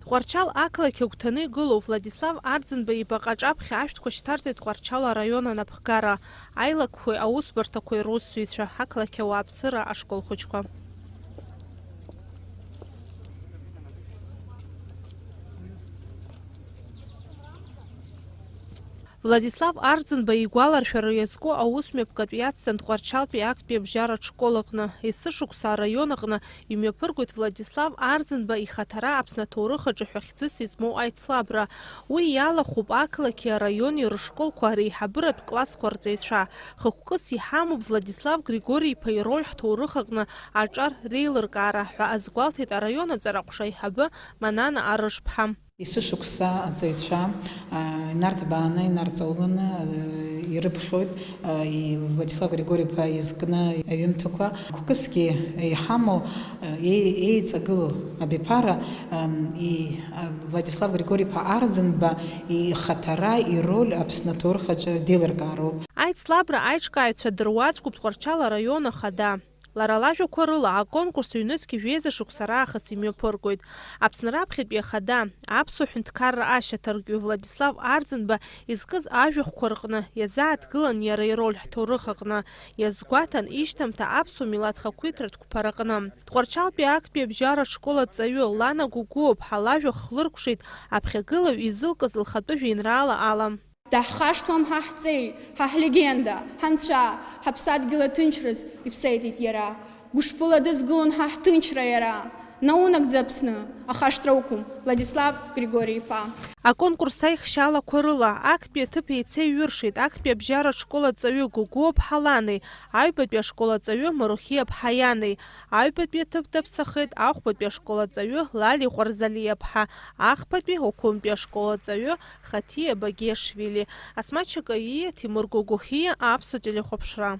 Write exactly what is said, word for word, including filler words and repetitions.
Тҟәарчал ақалақь агәҭаны игылоу Владислав Арӡынба ибаҟа аҿаԥхьа ашәҭқәа шьҭарҵеит Тҟәарчал араион анапхгара, аилакқәеи аусбарҭақәеи русзуҩцәа, ақалақь ауааԥсыра ашкол хәыҷқәа. Владислав Арӡынба игәаларшәара иазку аус мҩаԥгатә иацҵан Тҟәарчалтәи актәи абжьаратә школ аҟны. Есышықәса араион аҟны имҩаԥыргоит Владислав Арӡынба ихаҭара Аԥсны аҭоурых аҿы ҳәа хьӡыс измоу аицлабра. Уи иалахәуп ақалақьи араиони рышколқәа реиҳабыратә классқәа рҵаҩцәа. Хықәкыс иҳамоуп Владислав Григори-иԥа ироль ҳҭоурых аҟны аҿар реилыркаара ҳәа азгәалҭеит араион аҵараҟәша аиҳабы Манана Арышԥҳа. Есышықәса аҵаҩцәа, а, инарҭбааны, инарҵауланы, а, ирыԥхьоит, а, и-, Владислав Григори-иԥа изкны аҩымҭақәа. Хықәкысгьы иҳамоу, а, еи-, еиҵагылоу абиԥара, ам, и-, а, Владислав Григори-иԥа Арӡынба ихаҭара, ироль Аԥсны аҭоурых аҿы деилыркаароуп. Аицлабра аиҿкааҩцәа дыруаӡәкуп Тҟәарчал араион ахада. Лара лажәақәа рыла, аконкурс ҩнызқь жәеиза шықәса раахыс имҩаԥыргоит. Аԥсны раԥхьатәи ахада, аԥсуа ҳәынҭқарра ашьаҭаркҩы Владислав Арӡынба изкыз ажәахәқәа рҟны иазааҭгылан иара ироль ҳҭоурых аҟны, иазгәаҭан ишьҭамҭа аԥсуа милаҭ хақәиҭратә қәԥараҟны. Тҟәарчалтәи актәи абжьаратә школ аҵаҩы Лана Гәыгәыԥҳа лажәа хлыркәшеит аԥхьагылаҩ изылкыз лхатәы жәеинраала ала. Даҳхашҭуам ҳа ҳҵеи, ҳа ҳлегенда, ҳанцәа, ҳаԥсадгьыл аҭынчраз иԥсеиҭеит иара. Гәышԥыла дазгылон ҳа ҳҭынчра иара. Наунагӡа Аԥсны, ахашҭра уқәым, Владислав Григори-иԥа. Аконкурс аихшьалақәа рыла актәи аҭыԥ еицеиҩыршеит актәи абжьаратә школ аҵаҩы Гогәуа-ԥҳа Лани, аҩбатәи ашкол аҵаҩы Марухиа-ԥҳа Иани, аҩбатәи аҭыԥ даԥсахеит ахәбатәи ашкол аҵаҩы Лали Ҟәарзалиа-ԥҳа, ахԥатәи Оқәымтәи ашкол аҵаҩы Хаҭиа Багешвили. Асмаҭ Чакаииа, Ҭемур Гогохиа, Аԥсуа телехәаԥшра.